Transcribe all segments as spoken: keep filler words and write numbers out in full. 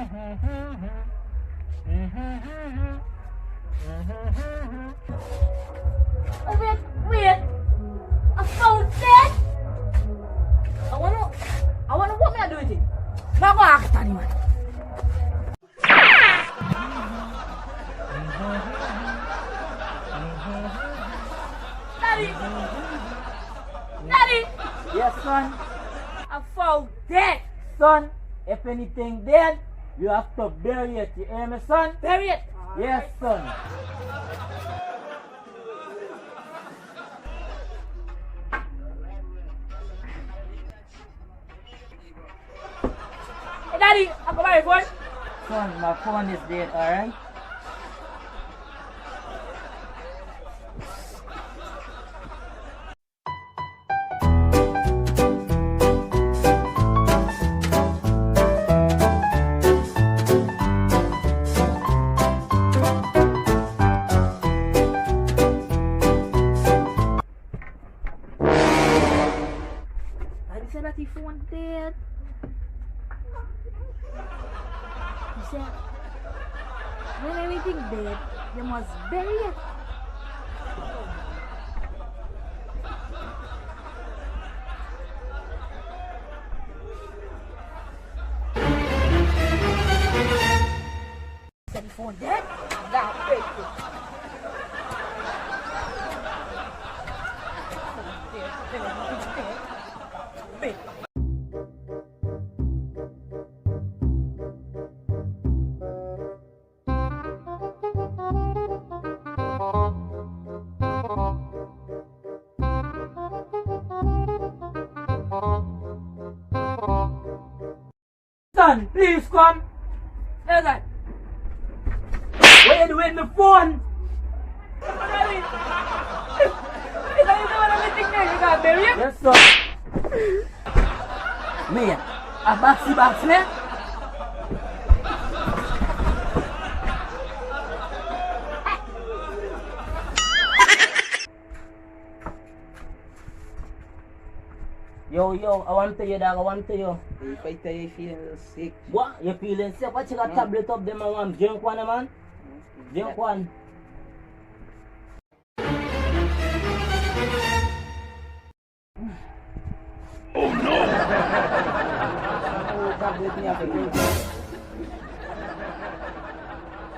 Oh, wait, wait. I found it. I wanna, I wanna, what me I do with it? Now go ask Daddy, man. Daddy! Daddy! Yes, son. I found dead! Son, if anything dead, you have to bury it. You hear me, son? Bury it! Yes, son. Hey, Daddy, I go buy your phone. Son, my phone is dead, alright? Daddy said that him phone dead. He said, when everything dead, you must bury it. Telephone dead? Nah, fake it. Son, please come. Hey, guy. What you doing with my phone? Is that you doing anything there? You got married? Yes, sir. Me, a boxy box, man. Yo, yo, I want to you, dog, I want to you. If I tell you, you feeling sick. What? You feeling sick? What you got tablet up there, man? Drink one, man. Drink one. Oh, no!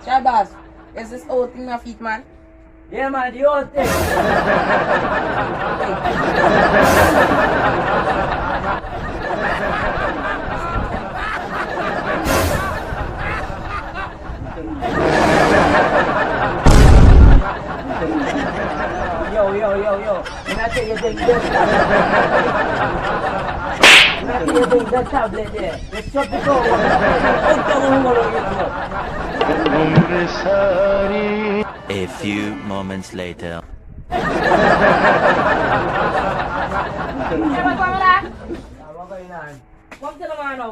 Shabazz, is this old thing my feet, man? Yeah, man, the whole thing. Yo, yo, yo, yo. Me not tell you drink this tablet. Me not tell you drink that tablet there. A few moments later.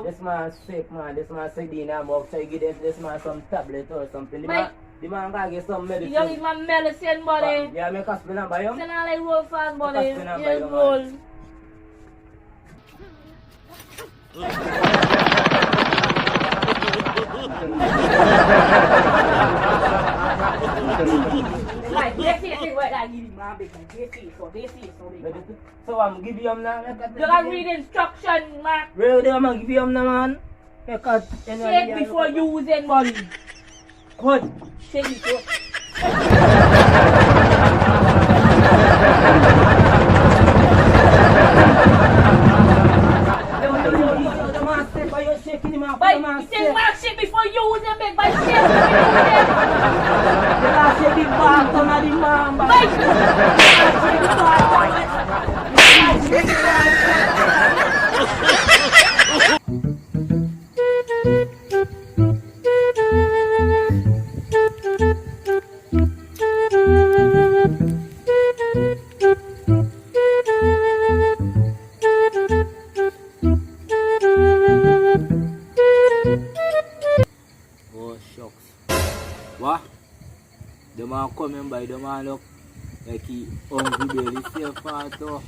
This man sick, man. This man sick, Dina. I'm outside, give them, this man some tablet or something. The man, the man gotta get some medicine. Young man medicine, buddy. Yeah, make us spin and buy him. Send all the roll fast, buddy. Make us spin and buy him, man. So, um, give him now. You gotta read instruction, man. Read them and give him now, man. Shake before using, buddy. Good. Shake it, bro. Yo, yo, yo, yo, the man step, but you're shaking him off, the man step. But you take my shit before you use it, big boy, shit before you use it. The man shake the back, turn on the man, but the man shake the back, turn on the man. Oh, shucks. Wah? Dem a come in by, dem a look like he hungry belly sef at all.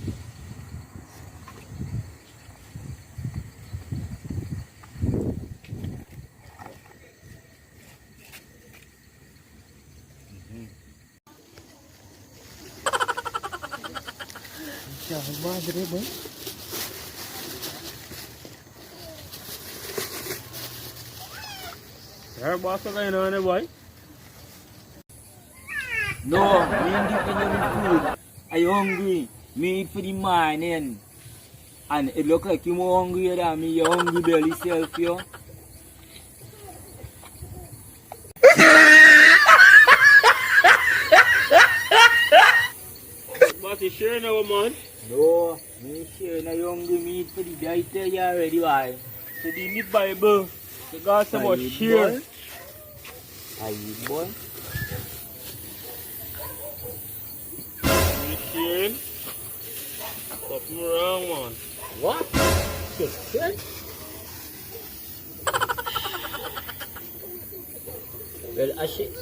Badre, boy. Her boss again on it, boy. No, me and you can only food. I hungry. Me eat for the morning. And it look like you more hungry than me. You hungry belly self, yo. But you share now, man. No, me share now, you hungry. Me eat for the day, tell you already why. So the Bible, the God say about share. Aye, boy. You sharing? Something wrong, man. What? You share? Well, I share,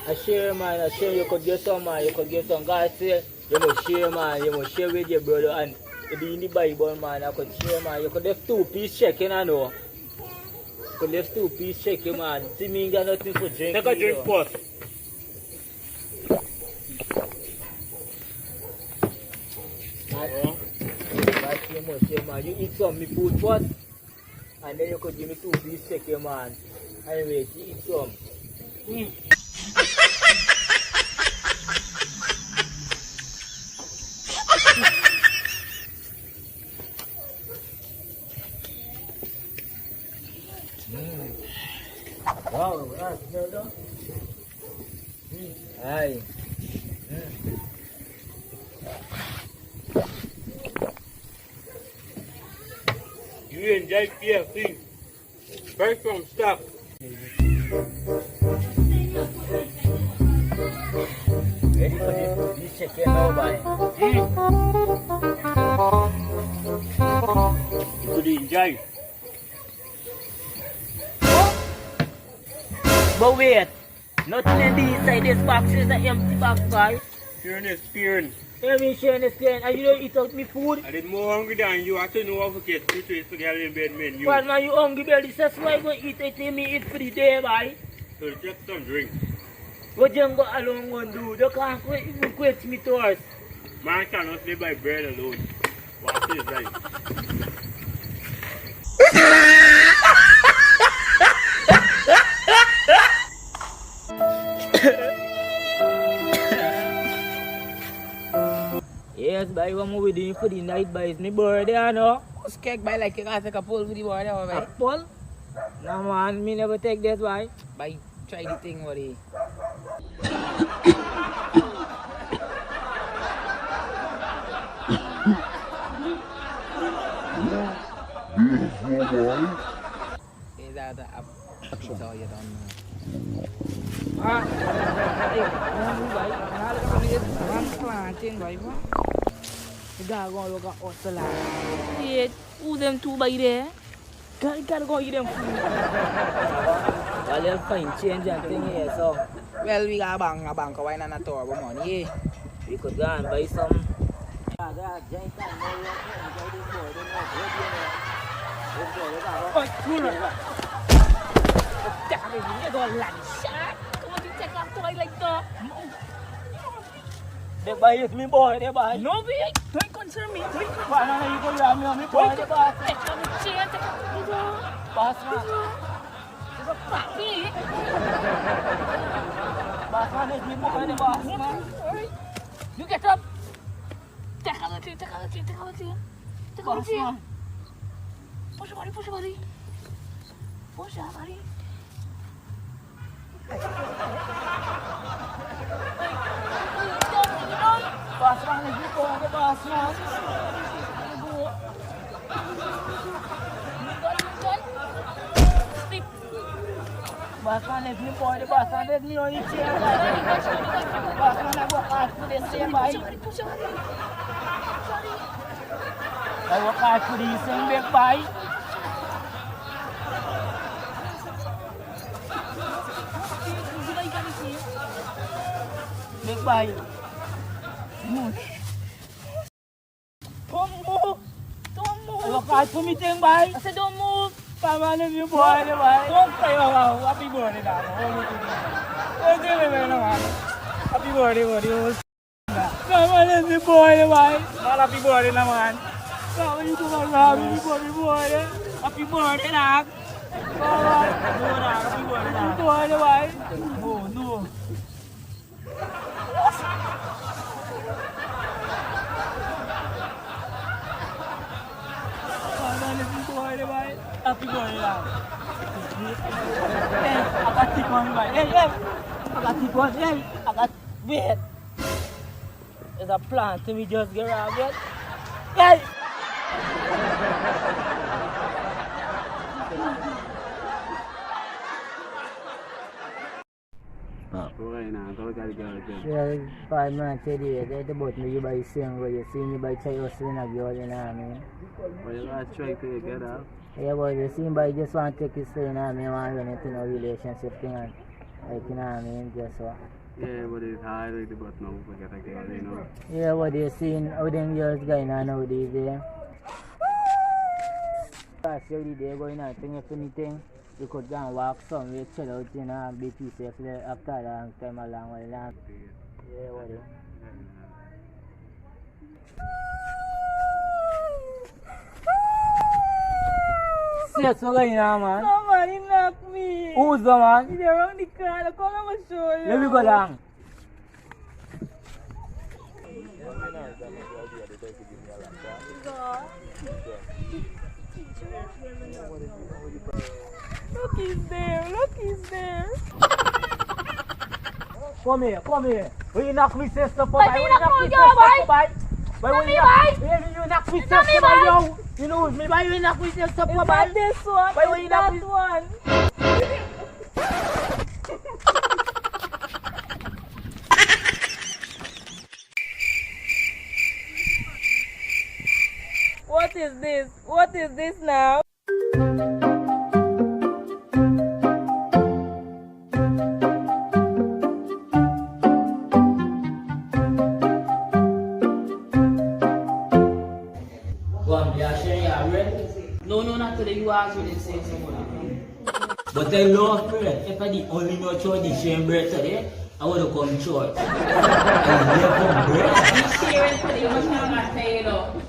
I share, man. I share. You could get some, man. You could get some. God say, you must share, man. You must share with your brother. And it be in the Bible, man. I could share, man. You could left two piece chicken, I know. Could left two piece chicken, man. See, me ain't got nothing for drink. Take a drink first. That's, that's too much, yeah, man. You eat some me food first, and then you could give me two piece chicken, man. Anyway, you eat some. Mm. Mm. Wow, that's well done. Mm. Aye. Mm. You enjoy K F C. First from stop. Ready for this, this chicken now, boy. Mm. You could enjoy. But wait, nothing in the inside this box is an empty box, boy. Sharing is caring. What do you mean sharing is caring? And you don't eat out me food? I did more hungry than you. I still know how to get food to eat for the bed men. You. But man, you hungry belly, so why go eat it in me eat for the day, boy? So take some drink. What you go along and do? You can't quit, quit me to us. Man cannot live by bread alone. What is life? Yes, boy, what we doing for the night, boy? Is me birthday, you know? What's cake, boy? Like, you gotta take a pull for the birthday, boy. A pull? No, man, me never take this, boy. Boy, try the thing, buddy. Is that a pizza you don't know? Ah, hey, one, boy, one plantain, boy, what? You gotta go look at hustle. Wait, who them two by there? Gotta, gotta go eat them food. Well, you find change and thing here, so. Well, we got a bank, a bank of wine and a turbo money, yeah. We could go and buy some. Oi, cool. Damn it, you go land shark. Come on, you take off toy like that. Dem boy, is mi boy, dem boy. No, we don't concern me. Don't concern me. Why not you go around me, mi boy, dem boy. Take off the chain, take off the boss man. This is a papi. Boss man, is mi boy, dem boss man. Sorry. You get up. Take off the chain, take off the chain, take off the chain. Take off the chain. Boss man. Push your body, push your body. Push your body. Boss man, is mi boy, dem boss man. Boss man, is mi boy, dem boss man, is mi only chair, boy. Boss man, I work hard for this, same boy. I work hard for this, same big boy. Big boy. Mush. Don't move. Don't move. I work hard for mi thing, boy. I said don't move. Come on, is mi boy, dem boy. Don't play, wow, wow. Happy birthday, dog. Don't do it, man, man. Happy birthday, buddy. Come on, let me boil, boy. Man, happy boy, na man. Come on, you come around, me boy, me boy. Happy boy, na. Come on, happy boy, boy. Oh, no. Happy boy, boy. Hey, I got it one, boy. Hey, hey. I got it one, hey. I got, wait. There's a plant to me just get robbed yet. Hey! Ah. Why not? How can you get it? Yeah, five man tell you that about me, you buy single, you see me buy try hustling a girl, you know what I mean? But you gotta try to get up. Yeah, but you see, but you just want to take it slow, you know what I mean? Want anything, no relationship thing, and, like, you know what I mean? Just so. Yeah, but it's hard with the button, we get a girl, you know. Yeah, but you see, how them girls going on nowadays, yeah? Last year, the day going on, thing, if anything, you could go and walk somewhere, chill out, you know, and be peaceful after a long time, a long while, you know. Yeah, what is? Yes, what going on, man? Somebody knock me. Who's the man? He's around the corner. Come on, show you. Let me go down. Look, he's there. Look, he's there. Come here, come here. Why you knock me, sister, for? Why you knock me, sister, for? Why you knock me, sister, for? Yo, you know me, why you knock me, sister, for? This one, why you knock me? What is this? What is this now? Go on, be a share your bread. No, no, not today. You ask me the same thing. But I love bread. If I did only know church the same bread today, I would have come church. I love bread. You share it today, you must not tell you, though.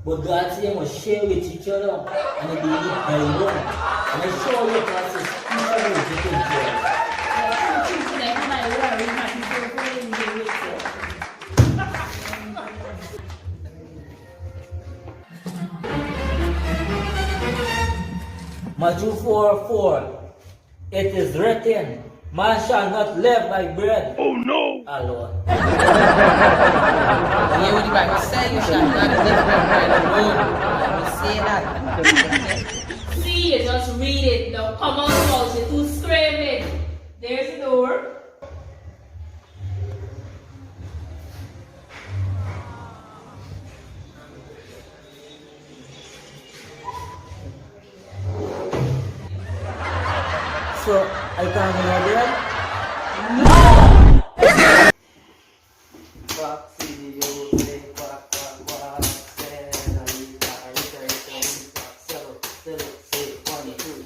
But God say you must share with each other and it be the kind one. And I show you God's special way to take care. Matthew four four. It is written, "Man shall not live by bread alone." Oh no! Hear what the Bible say, "You shall not live by bread alone." Bible say that. See, you just read it. Don't come out loud. You're too screaming. There's the door. So, I can't go there? No! Foxy, you say quack, quack, quack, seven, eight, nine, ten, eleven, twelve, thirteen, fourteen,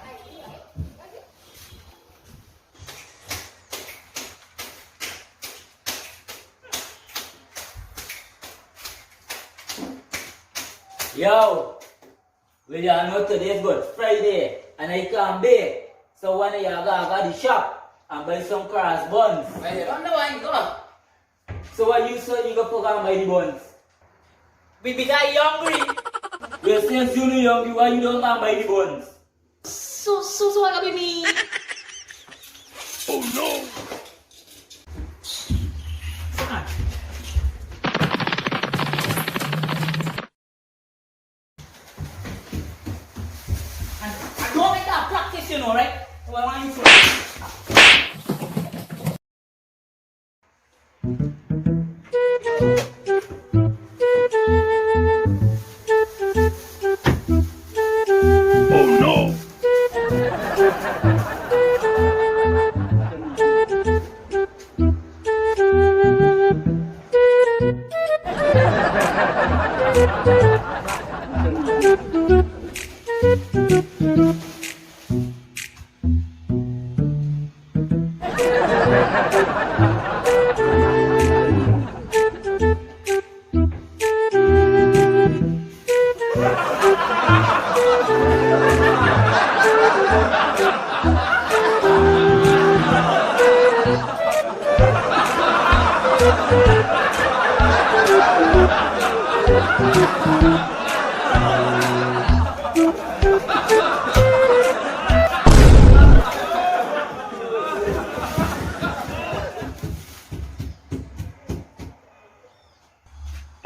fifteen, sixteen, seventeen, eighteen, nineteen, twenty, twenty-one, twenty-two. Yo, well, you know today is Good Friday, and I can't bake. So when you go, go to the shop and buy some cross buns. Well, you don't know where you go. So what you say you go for go and buy the buns? We be that hungry. Well, since you know hungry, why you don't go and buy the buns? So, so, so what gonna be me? Oh no! And, and don't make that practice, you know, right? So I want you to. Oh no!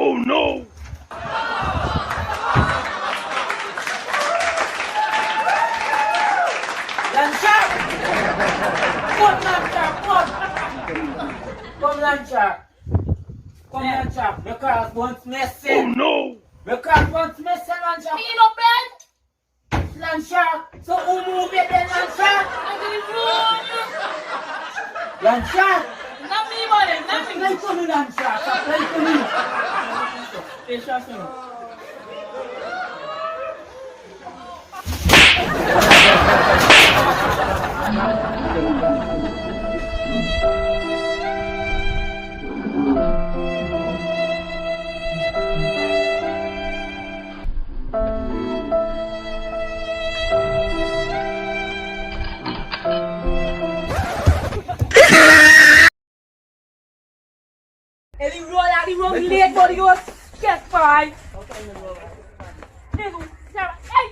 Oh no! Land Shark! Come, Land Shark, come! Come, Land Shark! Come, Land Shark! Mi cross once, mi seh. Oh no! Mi cross once, mi seh, Land Shark! Mi nuh beg! Land Shark, so who move it then, Land Shark? I didn't move. Land Shark. Not me, buddy, not me. Apply to me, Land Shark, apply to me. Hey, Shark, sir. Eli roll out the wrong leg, body, you a sketch, boy. Hey,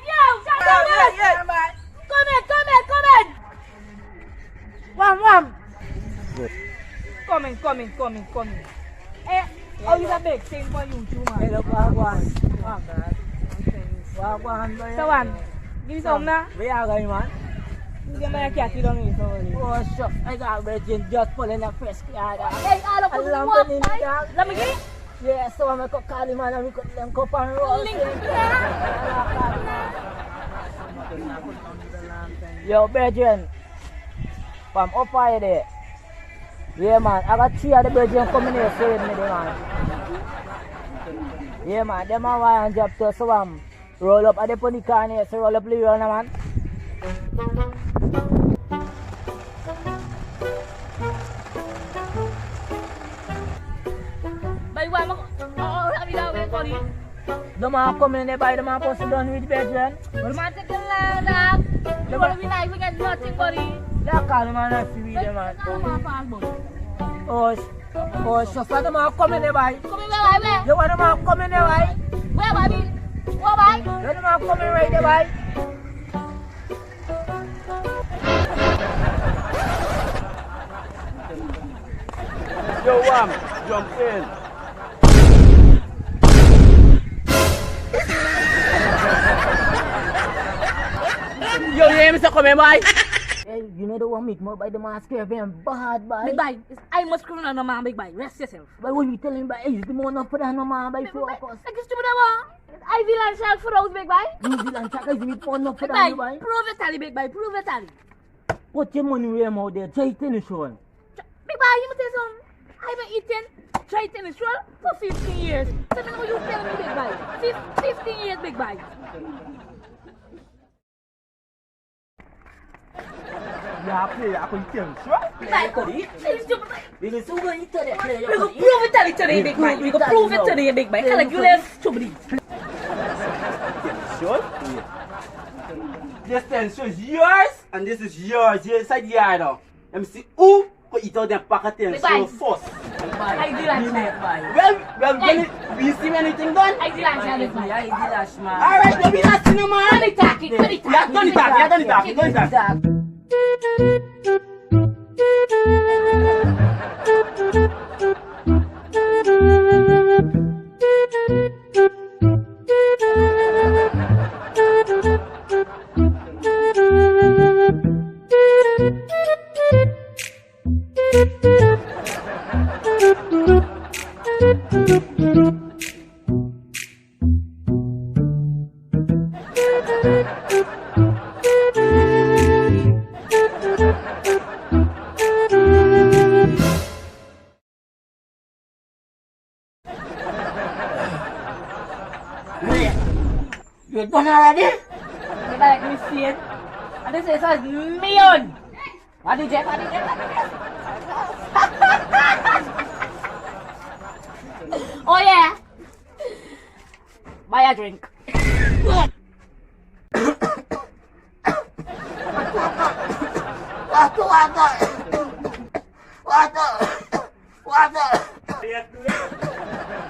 yo, come in. Come in, come in, come in. Wham, wham. Come in, come in, come in, come in. Eh, oh, you a big thing for you too, man. Hello, wagwan. Wham. Wagwan, boy. So, wham, give me some now. Where you going, man? You get my cat, you don't need some money. Oh, sure. I got virgin just pulling a fresh car. Hey, all of us walk by. Let me get it. Yeah, so mi a go call him and mi a go link up and roll. Link up. Yo, brethren, from up high there. Yeah, man, I got three of the brethren coming here so with me, there, man. Yeah, man, dem a wire and drop to, so, um, roll up at the pony corner, so roll up, Leroy, man. But you want to, oh, oh, oh, oh, oh, oh, oh, oh. Dem a come in deh, boy, dem a pass it down with brethren. But man take a long time. You wanna be nice, we get nothing, buddy. Yeah, call man and see we there, man. Oh, sh-, oh, sh-, so dem a come in deh, boy. Come in deh, boy, where? You want dem a come in deh, boy? Where, boy? Where, boy? Dem a come in right deh, boy. Yo, wham, jump in. Yo, you hear me say come here, boy? Hey, you know the one make more by the mask here, very bad, boy. Big boy, I must screw on no man, big boy. Rest yourself. But what you telling me, boy? Is the more not for that no man, boy, focus. Like it's stupid, I want. Ivy Land Shark for those, big boy. Ivy Land Shark is with one of them, big boy. Prove it, Tally, big boy. Prove it, Tally. Put your money where your mouth there. Try it in the show. Big boy, you must say something. I've been eating, try it in the show for fifteen years. So now you tell me, big boy. Fif-, fifteen years, big boy. Ya play, ya play tension. Big boy, you go eat today, play, you go eat. We go prove it today, big boy. We go prove it today, big boy. Kala, you left to me. Tension? Yeah. This tension is yours and this is yours. Yes, I hear now. Let me see who go eat out dem pack of tension first. Big boy. I did that, big boy. Well, well, when it, we see when anything done. I did that, big boy. I did that, man. All right, then we not see no man. Don't be talking, don't be talking. Yeah, don't be talking, yeah, don't be talking, don't be talking. You done already? You like me, see it? And this is us million. What did you, what did you, what did you? Oh, yeah. Buy a drink. Hey, Ate wata. Wata. Wata. Wata.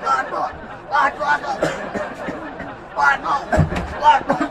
Wata. Wata. Wata. Wata.